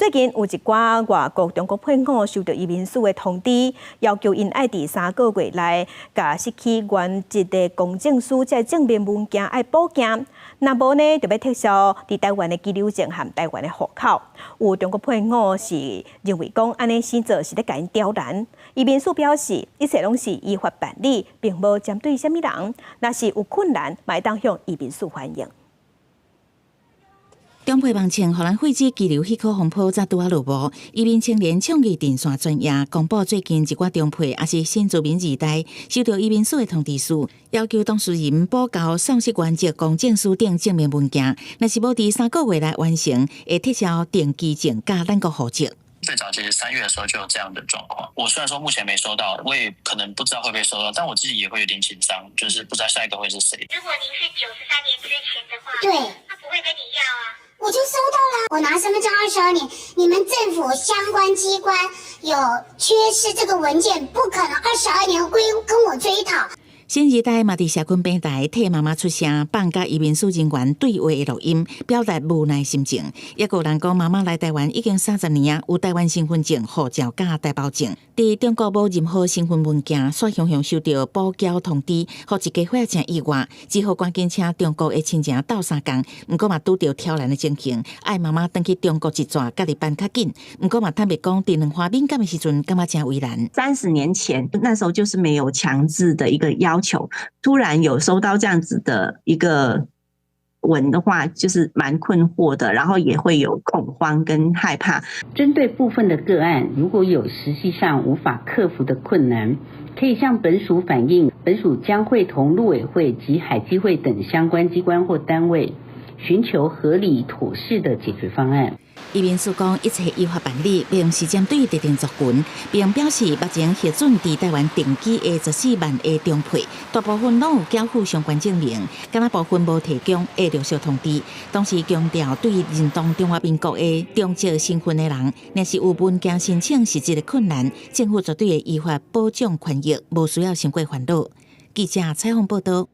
最近有一寡外國中國配偶收到移民署的通知，要求𪜶愛佇3個月內，共失去原籍的公證書，這證明文件愛補件。若無呢，就欲撤銷佇台灣的居留證和台灣的戶口。有中國配偶是認為講，按呢生做是咧共𪜶刁難。移民署表示，一切攏是依法辦理，並無針對啥物人。若是有困難，嘛會當向移民署反映。中配網稱，予人廢止居留許可風波才拄仔落幕。移民青年倡議電線專頁公布最近一寡中配抑是新住民二代收到移民署的通知書，要求當事人補交喪失原籍公證書等證明文件，若是無佇3個月內完成，會撤銷定居證佮咱國戶籍。最早其實3月的時候就有這樣的狀況。我雖然說目前沒收到，我也可能不知道會不會收到，但我自己也會有點緊張，就是不知道下一個會是誰。如果您是93年之前的話，對，他不會跟你要啊。我就收到了，我拿身份證22年，你們政府相關機關有缺失這個文件，不可能二十二年歸跟我追討。新二代嘛佇社群平台替媽媽出聲，放佮移民署人員對話的錄音，表達無奈心情。抑閣有人講，媽媽來台灣已經30年啊，有台灣身份證、護照佮台胞證，佇中國無任何身份文件，煞雄雄收到補繳通知，予一家伙誠意外，只好趕緊請中國的親情鬥相共。毋過嘛拄著刁難的情形，愛媽媽轉去中國一逝，家己辦較緊。毋過嘛坦白講，佇兩岸敏感的時陣，感覺誠為難。30年前，那時候就是沒有強制的一個要求，突然有收到這樣子的一個文的話，就是蠻困惑的，然後也會有恐慌跟害怕。針對部分的個案，如果有實際上無法克服的困難，可以向本署反映，本署將會同陸委會及海基會等相關機關或單位，尋求合理妥適的解決方案。移民署講，一切依法辦理，並毋是針對特定族群，並表示目前核准佇台灣定居的14萬個中配，大部分攏有繳付相關證明，敢若部分無提供，會陸續通知。同時強調，對認同中華民國的中籍身份的人，若是有文件申請實質的困難，政府絕對會依法保障權益，無需要傷過煩惱。記者採訪報道。